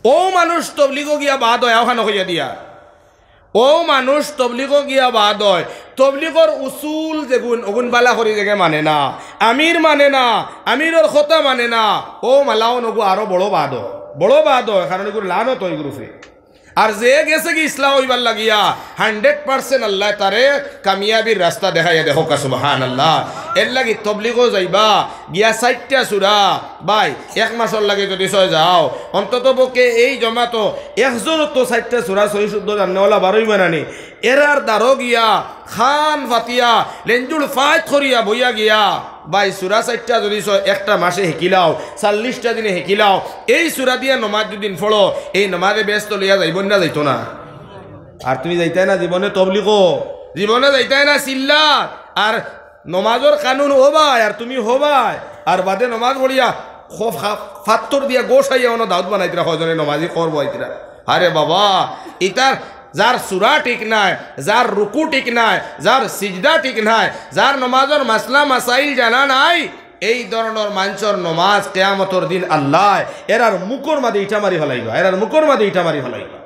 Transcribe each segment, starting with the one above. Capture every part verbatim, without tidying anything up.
অউ মানুষ তবলিগো গিয়া বাদ অয়, অখানো কইয়া দিয়া। অউ মানুষ তবলিগো গিয়া বাদ অয়, তবলিগর উসুল যেগুন, অগুন বালা করি যেগে মানে না, আমির মানে না, আমিরর কথা মানে না, অউ মালাও নগু আরো বড় বাদ অয়, বড় বাদ অয়, কারণ এগুর লানত অয় এগুর উপরে। আর যে গেছেগি ইসলাহ অইবার লাগিয়া, hundred percent আল্লায় তারে কামিয়াবির রাস্তা দেখাইয়া দেউক্কা, সুবহানাল্লাহ। এরলাগি তবলিগো যাইবা, গিয়া চাইরটা সূরা, ভাই, এক মাসর লাগি যুদি ছয় যাও, অন্তত পক্ষে এই জমাতো একজনও তো চাইরটা সূরা সহি শুদ্ধ জাননেওয়ালা বারইবা না নি? এরার দ্বারো গিয়া, কান পাতিয়া, লেঞ্জুর ফাইট করিয়া বইয়া গিয়া, ভাই, সূরা চাইরটা যুদি ছয় একটা মাসে হিকিলাও, চল্লিশটা দিনে হিকিলাও, এই সূরা দিয়া নমাজ যুদি পড়ো, এই নমাজে বেহেস্তো লইয়া যাইবো না যাইতো না? আর তুমি যাইতায় না জীবনে তবলিগো, জীবনে যাইতায় না চিল্লাত। আর নমাজর কানুন অউ ভাই, আর তুমি হউ ভাই, আর বাদে নমাজ পড়িয়া খো-, ফা-, ফাত্তর দিয়া গোশ আইয়া অনো দাউদ বানাইতরা কয়জনে নমাজি করবো আইতরা। আরে বাবা, ইতার যার সূরা ঠিক নাই, যার রুকু ঠিক নাই, যার সিজদা ঠিক নাই, যার নমাজর মাসলা মাসাইল জানা নাই, এই ধরনর মানষর নমাজ কিয়ামতর দিন আল্লায় এরার মুখর মাঝে ইটা মারি ফালাইবা, এরার মুখর মাঝে ইটা মারি ফালাইবা।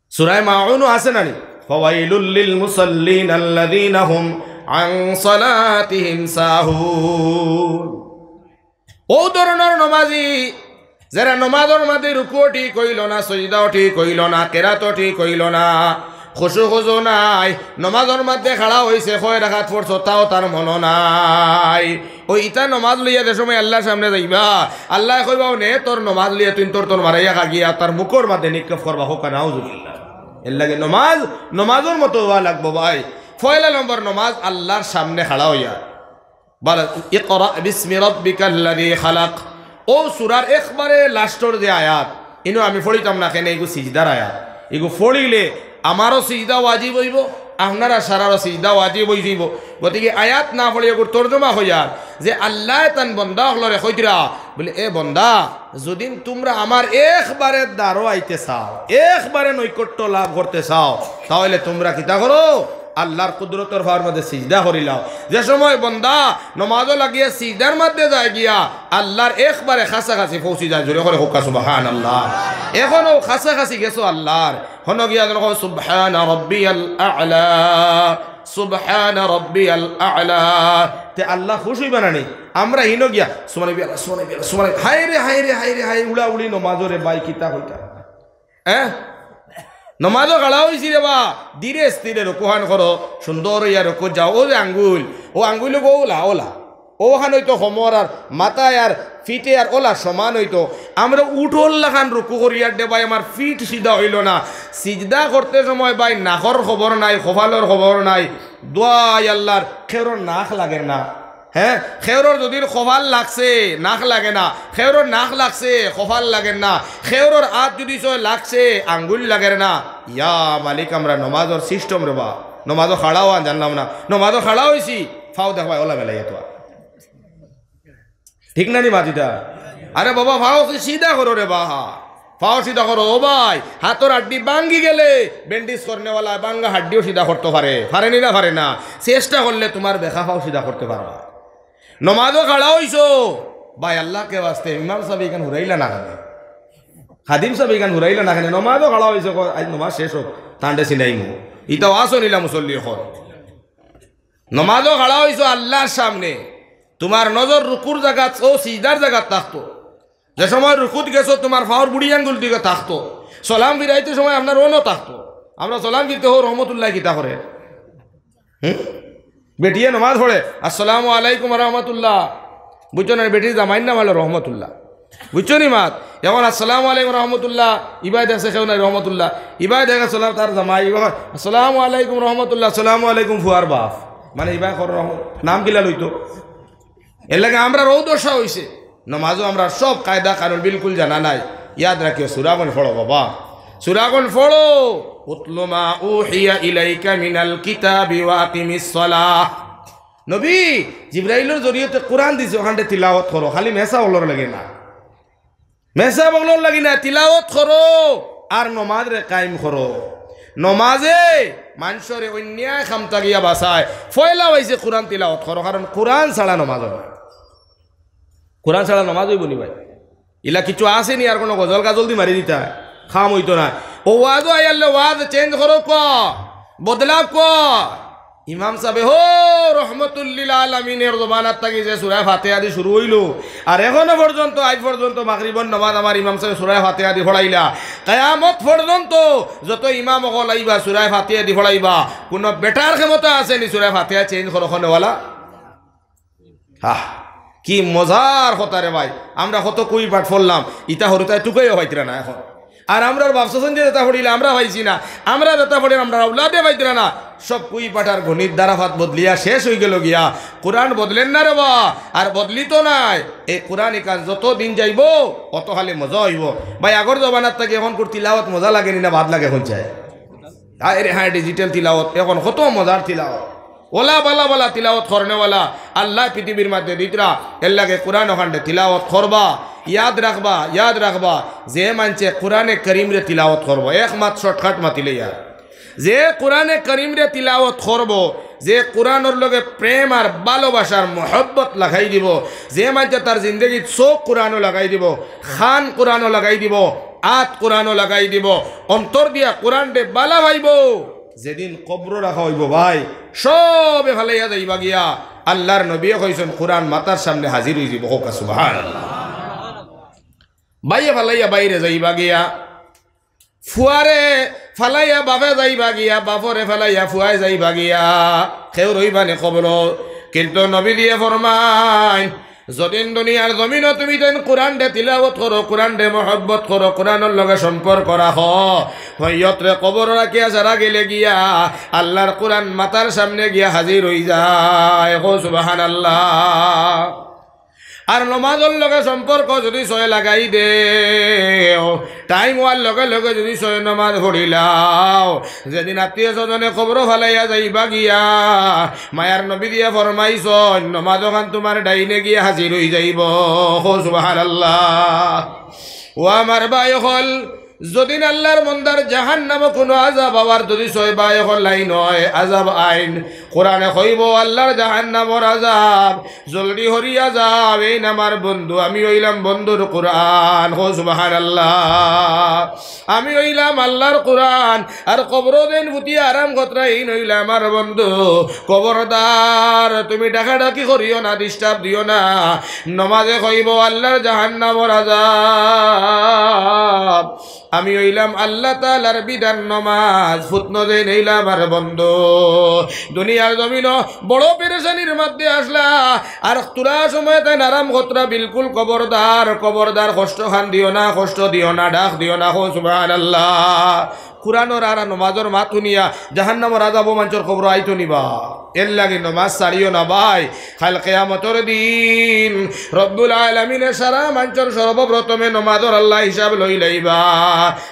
সূরায়ে মাউনও আছে না নি? ফাওয়াইলুল লিল মুসাল্লিন আল্লাযীনা হুম আন সালাতিহিম সাহুন। অউ ধরনর নমাজি, যেরা নমাজর মাঝে রুকুও ঠিক অইলো না, সজদাও ঠিক অইলো না, কেরাতও ঠিক অইলো না, খুশু খুজু নাই, নমাজর মাঝে খাড়া অইছে, কয় রাকাত পড়ছো তাও তার মনো নাই। অউ ইতা নমাজ লইয়া যে সময় আল্লার সামনে যাইবা, আল্লায় কইবা, "অউ নে তোর নমাজ লইয়া, তুই তোর তোর মারাইয়া খাগিয়া তার মুখর মাঝে নিক্ষেপ করবা।" কউক্কা নাউজুবিল্লাহ। এরলাগি নমাজ, নমাজর মতো অওয়া লাগবো ভাই। পয়লা নম্বর নমাজ আল্লার সামনে খাড়া অইয়া। বলে, "ইকরা বিসমি রাব্বিকাল্লাযী খালাক।" অউ সূরার একবারে লাস্টর যে আয়াত, ইনো আমি পড়িতাম না কেনে, ইগু সিজদার আয়াত। ইগু পড়িলে আমারও সিজদা ওয়াজিব অইবো, আপনারা সারারও সিজদা ওয়াজিব অইযিবো। গতিকে আয়াত না পড়িয়া ইগুর তর্জমা কইয়ার যে আল্লায় তান বন্দা অকলরে কইতরা, বলে, "এ বন্দা, যুদি তুমরা আমার একবারে দ্বারো আইতে চাও, একবারে নৈকট্য লাভ করতে চাও, তা অইলে তুমরা কিতা করো? আল্লার কুদরতর পাওর মাঝে সিজদা করিলাও।" যে সময় বন্দা নমাজও লাগিয়া সিজদার মাঝে যায় গিয়া, আল্লার একবারে কাছাকাছি পৌঁছি যায়। জোরে করি কউক্কা সুবহানাল্লাহ। অখনও কাছাকাছি গেছো আল্লার। হনো গিয়া যেন কও, "সুবহানা রাব্বিয়াল আ'লা, সুবহানা রাব্বিয়াল আ'লা।" তে আল্লা খুশ অইবা না নি? আমরা হিনো গিয়া, "সুবহানাল্লাহ, সুবহানাল্লাহ, সুবহানাল্লাহ, হায় রে, হায় রে, হায় রে, হায়, উড়াউড়ি নমাজও রে ভাই, কিতা কইতা?" হ্যাঁ? নমাজও খাড়া অইছি রে বা, ধীরে স্থিরে রুকুখান করো, সুন্দর অইয়া রুকুত যাও। অউ যে আঙ্গুল, অউ আঙ্গুল অউ ওলা, ওলা। অউখান অইতো কোমর আর মাথায় আর ফিটে আর ওলা সমান অইতো। আমরা উটর লাখান রুকু করিয়ার দে ভাই, আমার ফিট সিধা অইলো না। সিজদা করতে সময় ভাই নাকর খবর নাই, কপালর খবর নাই। দোয়াই আল্লার, কেউরর নাক লাগের না। হ্যাঁ, কেউরর যুদি কপাল লাগছে, নাক লাগে না, কেউরর নাক লাগছে, কপাল লাগের না, কেউরর আত যুদি ছয় লাগছে, আঙ্গুল লাগের না। ইয়া মালিক, আমরা নমাজর system রে বা, নমাজও খাড়া অওয়ান জানলাম না, নমাজও খাড়া অইছি, ফাও দেখবায় ওলা মেলাইয়া তো। ঠিক না নি মাত ইটা? আরে বাবা, ফাও সিধা করো রে বা, ফাও সিধা করো। ও ভাই, হাতর আড্ডি ভাঙ্গি গেলে bandage করনেওয়ালা ভাঙ্গা হাড্ডিও সিধা করতো পারে, পারে নি না? পারে না। চেষ্টা করলে তুমার বেকা ফাও সিধা করতে পারবা। নমাজও খাড়া অইছো, ভাই, আল্লাকে ওয়াস্তে ইমাম সাব ইখান হুরাইলা না কেনে? খাদিম সাব ইখান হুরাইলা না কেনে? নমাজও খাড়া অইছো, কও, "আইজ নমাজ শেষ অউক, তানরে চিনাইমু।" ইতাও আছো নি লা মুসল্লি অকল। নমাজও খাড়া অইছো আল্লার সামনে, তুমার নজর রুকুর জাগাত, অউ সিজদার জাগাত থাকতো। যে সময় রুকুত গেছো, তুমার ফাওর বুড়ি আঙ্গুল দিকে থাকতো। সালাম ফিরাইতে সময় আপনার অনো থাকতো। আমরা সালাম ফিরতে হউ রহমতুল্লাহ কিতা করে? হুম? বেটিয়ে নমাজ পড়ে, "আসসালামু আলাইকুম ওয়া রাহমাতুল্লাহ।" বুঝছো না? বেটির জামাইর নাম অইলো রহমতুল্লাহ। বুঝছো নি মাত? অখন "আসসালামু আলাইকুম রহমতুল্লাহ", ইবায় দেখছে কেউ নাই, রহমতুল্লাহ। ইবায় দেখে সালাম তার জামাই, ইবায় কয়, "আসসালামু আলাইকুম রহমতুল্লাহ, আসসালামু আলাইকুম ফুয়ার বাপ।" মানে ইবায় কর রহমত, নাম কিলা লইতো? এরলাগি আমরার অউ দশা অইছে। নমাজও আমরার সব কায়দা কানুন বিলকুল জানা নাই। ইয়াদ রাখিও, সূরাগুন পড়ো বাবা, সূরাগুন পড়ো। "উতলু মা উহিয়া ইলাইকা মিনাল কিতাবি ওয়া আকিমিস সালাহ।" নবী, জিব্রাইলর জরিয়তে কুরআন দিছে, অখানরে তিলাওয়াত করো, খালি মেসাব অকলর লাগি না। মেসাব অকলর লাগি না, তিলাওয়াত করো আর নমাজরে কায়েম করো। নমাজে মানষরে অন্যায় কাম থাকি বাচায়। পয়লা অইছে কুরআন তিলাওয়াত করো, কারণ কুরআন ছাড়া নমাজ অয় না। কুরআন ছাড়া নমাজ অইবো নি ভাই? ইলা কিছু আছে নি আর কুনু গজল গাজল দি মারি দিতা? কাম অইতো না। অউ ওয়াজো আইয়ারলে ওয়াজ change করো ক, বদলাও ক। ইমাম সাবে হো রহমতুল্লিল আলামিনর জমানার থাকি যে সূরা ফাতিহা দি শুরু অইলো, আর অখনো পর্যন্ত, আইজ পর্যন্ত মাগরিবর নমাজ আমার ইমাম সাবে সূরা ফাতিহা দি পড়াইলা। কিয়ামত পর্যন্ত যত ইমাম অকল আইবা সূরা ফাতিহা দি পড়াইবা। কুনু বেটার ক্ষমতা আছে নি সূরা ফাতিহা change করো কনেওয়ালা? আহ, কি মজার কথা রে ভাই। আমরা কত কুইপাট পড়লাম, ইতা হুরুতায় টুকাইও পাইতরা না অখন। আর আমরার বাপ-চাচাইন্তে যেতা পড়িলা আমরা পাইছি না, আমরা যেতা পড়িলাম আমরার আওলাদে পাইতরা না। সব কুইপাট আর গণিত ধারাপাত বদলিয়া শেষ অইগেলো গিয়া। কুরআন বদলের না রে বা, আর বদলিতো নায়। এই কুরআন ইখান যত দিন যাইবো, অত খালি মজা অইবো। ভাই, আগর জমানার থাকি অখনকুর তিলাওয়াত মজা লাগে নি না বাদ লাগে কইন চাই? হায় রে হায়, digital তিলাওয়াত, অখন কত মজার তিলাওয়াত। অলা বালা বালা তিলাওয়াত করনেওয়ালা আল্লায় পৃথিবীর মাঝে দিতরা। এরলাগি কুরআন অখানরে তিলাওয়াত করবা, ইয়াদ রাখবা, ইয়াদ রাখবা। যে মানষে কুরআনে করিমরে তিলাওয়াত করবো, এক মাত shortcut মাতিলে ইয়ার। যে কুরআনে করিমরে তিলাওয়াত করবো, যে কুরআনর লগে প্রেম আর ভালোবাসার মহব্বত লাগাই দিবো, যে মানষে তার জিন্দেগিত চউখ কুরআনো লাগাই দিবো, কান কুরআনো লাগাই দিবো, আত কুরআনো লাগাই দিবো, অন্তর দিয়া কুরআনরে বালা পাইবো, যেদিন কবরো রাখা অইবো ভাই, সবে ফালাইয়া যাইবা গিয়া। আল্লার নবীয়ে কইছইন, কুরআন মাথার সামনে হাজির অইযিবো। কউক্কা সুবহানাল্লাহ। ভাইয়ে ফালাইয়া ভাইরে যাইবা গিয়া, ফুয়ারে ফালাইয়া বাফে যাইবা গিয়া, বাফরে ফালাইয়া ফুয়ায় যাইবা গিয়া, কেউ রইবা নি কবরো। কিন্তু নবীজিয়ে ফরমাইন, যদিন দুনিয়ার জমিনো তুমি যেন কুরআনরে তিলাওয়াত করো, কুরআনরে মহব্বত করো, কুরআনর লগে সম্পর্ক রাখো, মইয়তরে কবরো রাখিয়া যারা গেলে গিয়া, আল্লার কুরআন মাথার সামনে গিয়া হাজির অইযায়। কও সুবহানাল্লাহ। আর নমাজর লগে সম্পর্ক যুদি ছয় লাগাই দেও, time অওয়ার লগে লগে যুদি ছয় নমাজ পড়িলাও, যেদিন আত্মীয় স্বজনে কবরো ফালাইয়া যাইবা গিয়া, মায়ার নবীজিয়ে ফরমাইছইন, নমাজ অখান তুমার ডাইনে গিয়া হাজির অইযাইবো। কও সুবহানাল্লাহ। ও আমার ভাই অকল, যদিন আল্লার বন্দার জাহান্নামো কুনু আযাব অওয়ার যুদি ছয় ভাই অকল লাইন অয়, আযাব আইন, কুরআনে কইবো আল্লার জাহান্নামর আযাব, জলদি হরিয়া যাও, এইন আমার বন্ধু, আমি অইলাম বন্ধুর কুরআন। কও সুবহানাল্লাহ। আমি অইলাম আল্লার কুরআন, আর কবরো যেইন ফুতিয়া আরাম করতরা, এইন অইলা আমার বন্ধু। খবরদার, তুমি ডাকাডাকি করিও না, disturb দিও না। নমাজে কইবো আল্লার জাহান্নামর আযাব। আমি অইলাম আল্লা তাআলার বিধান নমাজ, ফুতনো যেইন অইলা আমার বন্ধু। দুনিয়ার জমিনো বড় পেরেশানির মধ্যে আছলা, আর থুড়া সময় তাইন আরাম করতরা, বিলকুল খবরদার, খবরদার, কষ্ট খান দিও না, কষ্ট দিও না, ডাক দিও না। কও সুবহানাল্লাহ। কুরআনর আর নমাজর মাত হুনিয়া জাহান্নামর আযাবো মানষর কবরো আইতো নি বা। এরলাগি নমাজ ছাড়িও না ভাই। কাইল কিয়ামতর দিন রব্বুল আলামিনে সারা মানষর সর্বপ্রথমে নমাজর আল্লা হিসাব লইলাইবা।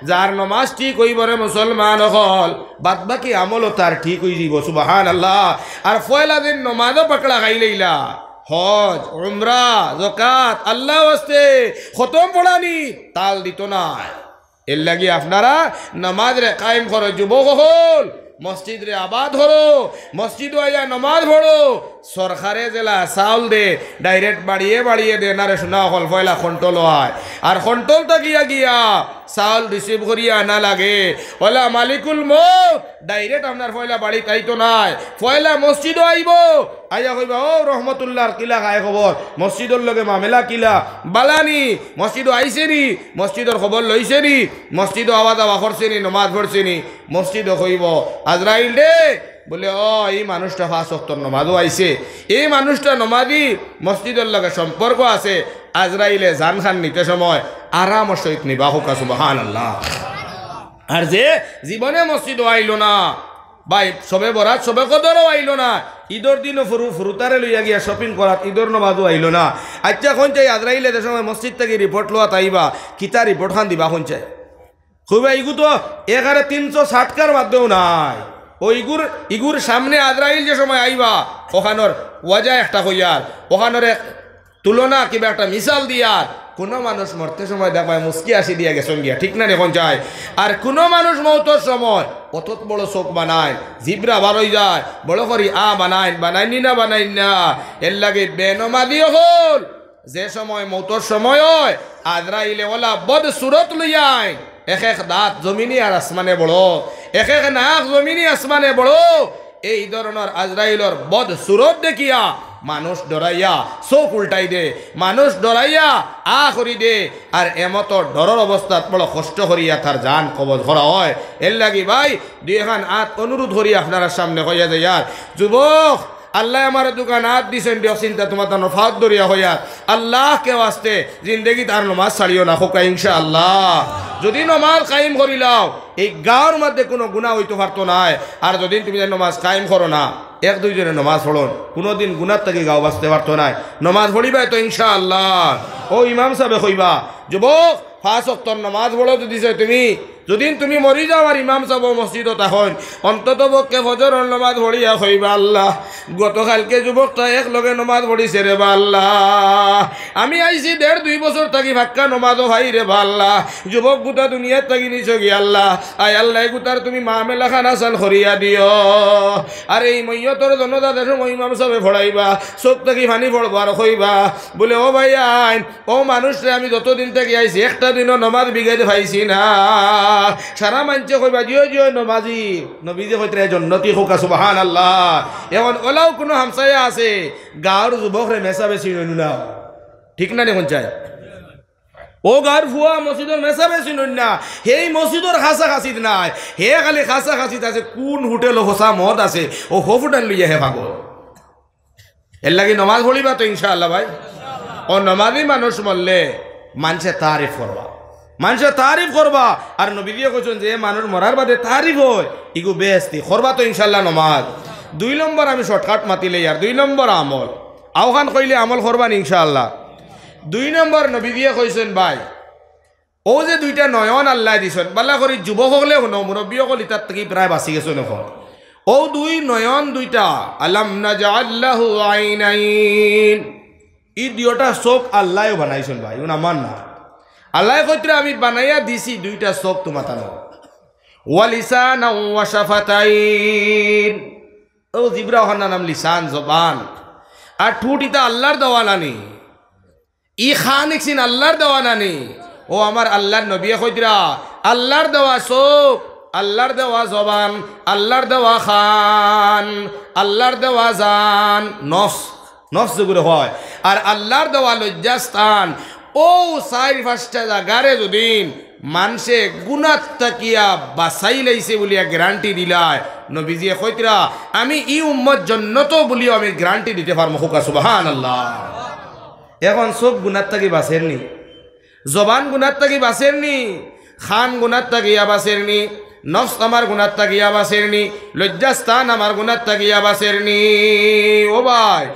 যার নমাজ ঠিক অইবো রে মুসলমান অকল, বাদবাকি আমলও তার ঠিক অইযিবো। সুবহানাল্লাহ। আর পয়লা দিন নমাজও পাকড়া খাইলাইলা, হজ, উমরা, যাকাত, আল্লার ওয়াস্তে খতম পড়ানি, তাল দিতো নায়। এরলাগি আপনারা নমাজরে কায়েম করো, যুবক অকল, মসজিদরে আবাদ করো, মসজিদো আইয়া নমাজ পড়ো। সরকারে যেলা চাউল দে, direct বাড়িয়ে বাড়িয়ে দে না রে সোনা অকল, পয়লা কন্ট্রোল অয়। আর কন্ট্রোল থাকিয়া গিয়া চাউল receive করিয়া আনা লাগে। অলা মালিকুল মউত direct আপনার পয়লা বাড়িত আইতো নায়, পয়লা মসজিদো আইবো। আইয়া কইবা, "ও রহমতুল্লাহর কিলা খায় খবর, মসজিদর লগে মামেলা কিলা, বালানি, মসজিদো আইছে নি, মসজিদর খবর লইছে নি, মসজিদো আওয়া যাওয়া করছে নি, নমাজ পড়ছে নি?" মসজিদো কইবো, "আজরাইল রে।" বলে, "ও, ই মানুষটা পাঁচ ওয়াক্তর নমাজো আইছে, ই মানুষটা নমাজি, মসজিদর লগে সম্পর্ক আছে।" আজরাইলে জান খান নিতে সময় আরামর সহিত নিবা। কউক্কা সুবহানাল্লাহ। আর যে জীবনে মসজিদো আইলো না, ভাই, শবে বরাত, শবে কদরও আইলো না, ইদর দিনও ফুরু-, ফুরুতারে লইয়া গিয়া shopping করাত, ইদর নমাজও আইলো না। আইচ্ছা, কইন চাই আজরাইলে যে সময় মসজিদ থাকি report লওয়াত আইবা, কিতা report খান দিবা কইন চাই? কইবা, "ইগু তো এগারো তিনশো ষাটকার মধ্যেও নাই।" ও ইগুর, ইগুর সামনে আজরাইল যে সময় আইবা, অখানর ওয়াজা একটা কইয়ার, অখানর এক তুলনা কিবা একটা মিসাল দিয়ার, কুনু মানুষ মরতে সময় দেখবায় মুচকি হাসি দিয়া গেছইন গিয়া, ঠিক না নি কইন চাই? আর কুনু মানুষ মউতর সময় অতত বড় চউখ বানাইন, জিব্রা বার অইযায়, বড় করি আ বানাইন, বানাইন নি না, বানাইন না? এরলাগি বেনমাজি অকল যে সময় মউতর সময় অয়, আজরাইলে ওলা বদ সুরত লইয়া আইন, এক এক দাঁত জমিনে আর আসমানে বড়, এক এক নাক জমিনে আসমানে বড়। এই ধরনর আজরাইলর বদ সুরত দেখিয়া মানুষ ডরাইয়া চউখ উল্টাই দে, মানুষ ডরাইয়া আ করি দে। আর এমতো ডরর অবস্থাত বড় কষ্ট করিয়া তার জান কবজ করা অয়। এরলাগি ভাই, দুইখান আত অনুরোধ করি আপনারার সামনে কইয়া যাইয়ার, যুবক, আল্লায় আমারে দুইখান আত দিছইন, দিয়ক চিন্তা তুমার তান ফাত ধরিয়া কইয়ার, আল্লাহকে ওয়াস্তে জিন্দেগিত আর নমাজ ছাড়িও না, কউক্কা ইনশাআল্লাহ। যুদি নমাজ কায়েম করিলাও, এই গাঁওর মধ্যে কুনু গুনা অইতো পারতো নায়। আর যুদি তুমি নমাজ কায়েম করো না, এক দুইজনে নমাজ পড়ইন, কুনুদিন গুনার থাকি গাঁও বাঁচতে পারতো নায়। নমাজ পড়িবায় তো ইনশাআল্লাহ। অউ ইমাম সাবে কইবা, যুবক, পাঁচ ওয়াক্তর নমাজ পড়ো যুদি চাও তুমি, যুদি তুমি মরি যাও আর ইমাম সাব মসজিদো থাকইন, অন্তত পক্ষে ফজরর নমাজ পড়িয়া কইবা, "আল্লাহ, গতকালকে যুবকটা এক লগে নমাজ পড়িছে রে বা আল্লাহ, আমি আইছি দেড় দুই বছর থাকি পাক্কা নমাজও পাই রে বা আল্লাহ, যুবক গুতা দুনিয়ার থাকি নিছো গি আল্লাহ, আয় আল্লাহ, এগুতার তুমি মামেলা খান আসান করিয়া দিও।" আর এই মইয়তর জনাজার সময় ইমাম সাবে পড়াইবা, চউখ থাকি পানি পড়বো আর কইবা, বুলে, "ও ভাইয়াইন, অউ মানুষরে আমি যতদিন থাকি আইছি, একটা দিনও নমাজ বিগাইতে পাইছি না।" সারা মানষে কইবা, "জি অয়, জি অয়, নমাজি।" নবীজিয়ে কইতরা, "জন্নতি কউক্কা, সুবহানাল্লাহ।" এখন অলাউ কুনু হামসায়া আছে, গাঁওর যুবকরে মেসাবে চিনইন না, ঠিক না নি কইন চাই? অউ গাঁওর ফুয়া মসজিদর মেসাবে চিনইন না, হেই মসজিদর কাছাকাছিত নাই, হে খালি কাছাকাছিত আছে, কুন হোটেলো হছা মদ আছে, অউ হফুটান লইয়া হে পাগল। এরলাগি নমাজ পড়িবা তো ইনশাআল্লাহ ভাই। অউ নমাজি মানুষ মরলে মানষে তারিফ করবা, মানষে তারিফ করবা। আর নবীজিয়ে কইছইন যে মানুষ মরার বাদে তারিফ অয়, ইগু বেহেস্তি। করবা তো ইনশাআল্লাহ নমাজ। দুই নম্বর আমি shortcut মাতিলে ইয়ার, দুই নম্বর আমল। অউখান কইলে আমল করবা নি ইনশাআল্লাহ। দুই নম্বর নবীজিয়ে কইছইন ভাই, অউ যে দুইটা নয়ন আল্লায় দিছইন, বালা করি যুবক অকলে হুনো, মুরব্বি অকল ইতার থাকি প্রায় বাচি গেছইন অখন। অউ দুই নয়ন দুইটা, আলাম নাজআল লাহু আইনাইন। ই দুইটা চউখ আল্লায়ও বানাইছইন ভাই, ইগুন আমার না। আল্লায় কইতরা আমি বানাইয়া দিছি দুইটা চউখ তুমার তানো। ওয়া লিসানাও ওয়া শাফাতাইন। অউ জিব্রা অখানর নাম লিসান, জবান। আর ঠুট ইতা আল্লার দেওয়া না নি। ই কান ইকসিন আল্লার দেওয়া না নি? অউ আমার আল্লার নবীয়ে কইতরা, আল্লার দেওয়া চউখ, আল্লার দেওয়া জবান, আল্লার দেওয়া কান, আল্লার দেওয়া জান, নফস, নফস যেগুরে কয়, আর আল্লার দেওয়া লজ্জাস্থান, অউ চাইর পাঁচটা জাগারে যুদি মানষে গুনার থাকিয়া বাচাইলাইছে বুলিয়া guarantee দিলায়, নবীজিয়ে কইতরা, আমি ই উম্মত জন্নতো বুলিয়াও আমি guarantee দিতে পারমু। কউক্কা সুবহানাল্লাহ। এখন চউখ গুনার থাকি বাচের নি, জবান গুনার থাকি বাচের নি, কান গুনার থাকিয়া বাচের নি, নফস আমার গুনার থাকিয়া বাচের নি, লজ্জাস্থান আমার গুনার থাকিয়া বাচের নি। ও ভাই,